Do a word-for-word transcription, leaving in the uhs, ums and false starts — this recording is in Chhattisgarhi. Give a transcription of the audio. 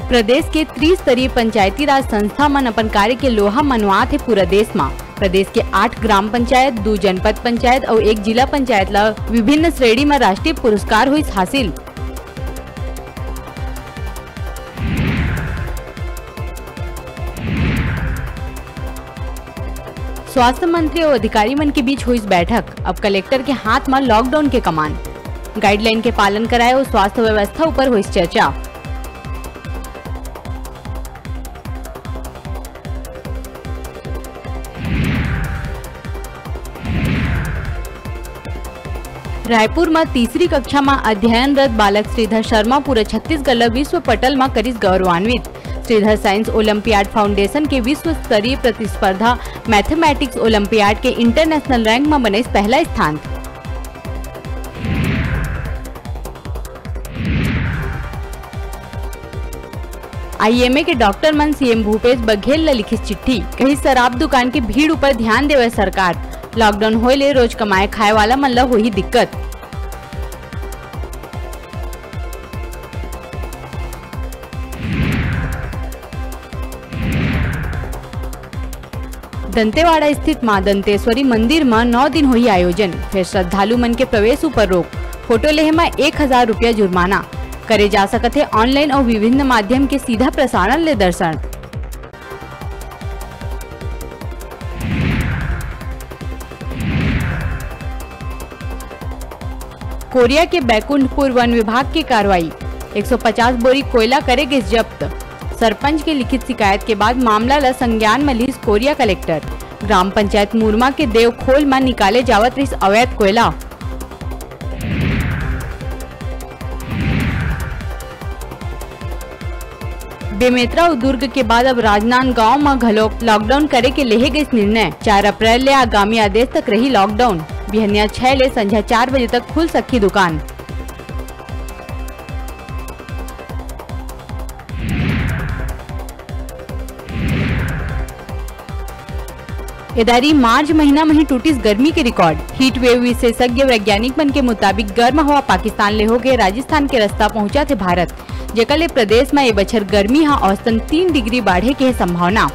प्रदेश के त्रिस्तरीय पंचायती राज संस्था मन अपन कार्य के लोहा मनवात हे पूरा देश म। प्रदेश के आठ ग्राम पंचायत, दू जनपद पंचायत अउ एक जिला पंचायत ल विभिन्न श्रेणी म राष्ट्रीय पुरस्कार होइस हासिल। स्वास्थ्य मंत्री अउ अधिकारी मन के बीच होइस बैठक। अब कलेक्टर के हाथ म लॉकडाउन के कमान। गाइडलाइन के पालन कराए अउ स्वास्थ्य व्यवस्था ऊपर होइस चर्चा। रायपुर म तीसरी कक्षा म अध्ययनरत बालक श्रीधर शर्मा पूरा छत्तीसगढ़ ल विश्व पटल म करिस गौरवान्वित। श्रीधर साइंस ओलंपियाड फाउंडेशन के विश्व स्तरीय प्रतिस्पर्धा मैथमेटिक्स ओलंपियाड के इंटरनेशनल रैंक म बनेस पहला स्थान। आईएमए के डॉक्टर मन सीएम भूपेश बघेल ल लिखिस चिट्ठी, कहिस शराब दुकान के भीड़ ऊपर ध्यान देवय सरकार, लॉकडाउन होए ले रोज कमाए खाए वाला मन ल होही दिक्कत। दंतेवाड़ा स्थित मां दंतेश्वरी मंदिर म नौ दिन होही आयोजन, फेर श्रद्धालु मन के प्रवेश ऊपर रोक, फोटो लेहे म एक हजार रुपया जुर्माना, करे जा सकत हे ऑनलाइन अउ विभिन्न माध्यम के सीधा प्रसारण ले दर्शन। कोरिया के बैकुंठपुर वन विभाग के कार्रवाई, एक सौ पचास बोरी कोयला करे गिस जब्त। सरपंच के लिखित शिकायत के बाद मामला ल संज्ञान म लिस कोरिया कलेक्टर। ग्राम पंचायत मुरमा के देवखोल म निकाले जावत रिस अवैध कोयला। बेमेतरा अउ दुर्ग के बाद अब राजनांदगांव म घलोक लॉकडाउन करे के लेहे गइस निर्णय। चार अप्रैल ले आगामी आदेश तक रही लॉकडाउन। बिहनिया छह ले संझा चार बजे तक खुल सकही दुकान। एदारी मार्च महीना म ही टूटिस गर्मी के रिकॉर्ड। हीट वेव विशेषज्ञ वैज्ञानिक मन के मुताबिक गर्म हवा पाकिस्तान ले होके राजस्थान के रस्ता पहुंचत हे भारत, जेकर ले प्रदेश म ए बछर गर्मी ह औसतन तीन डिग्री बाढ़े के हे संभावना।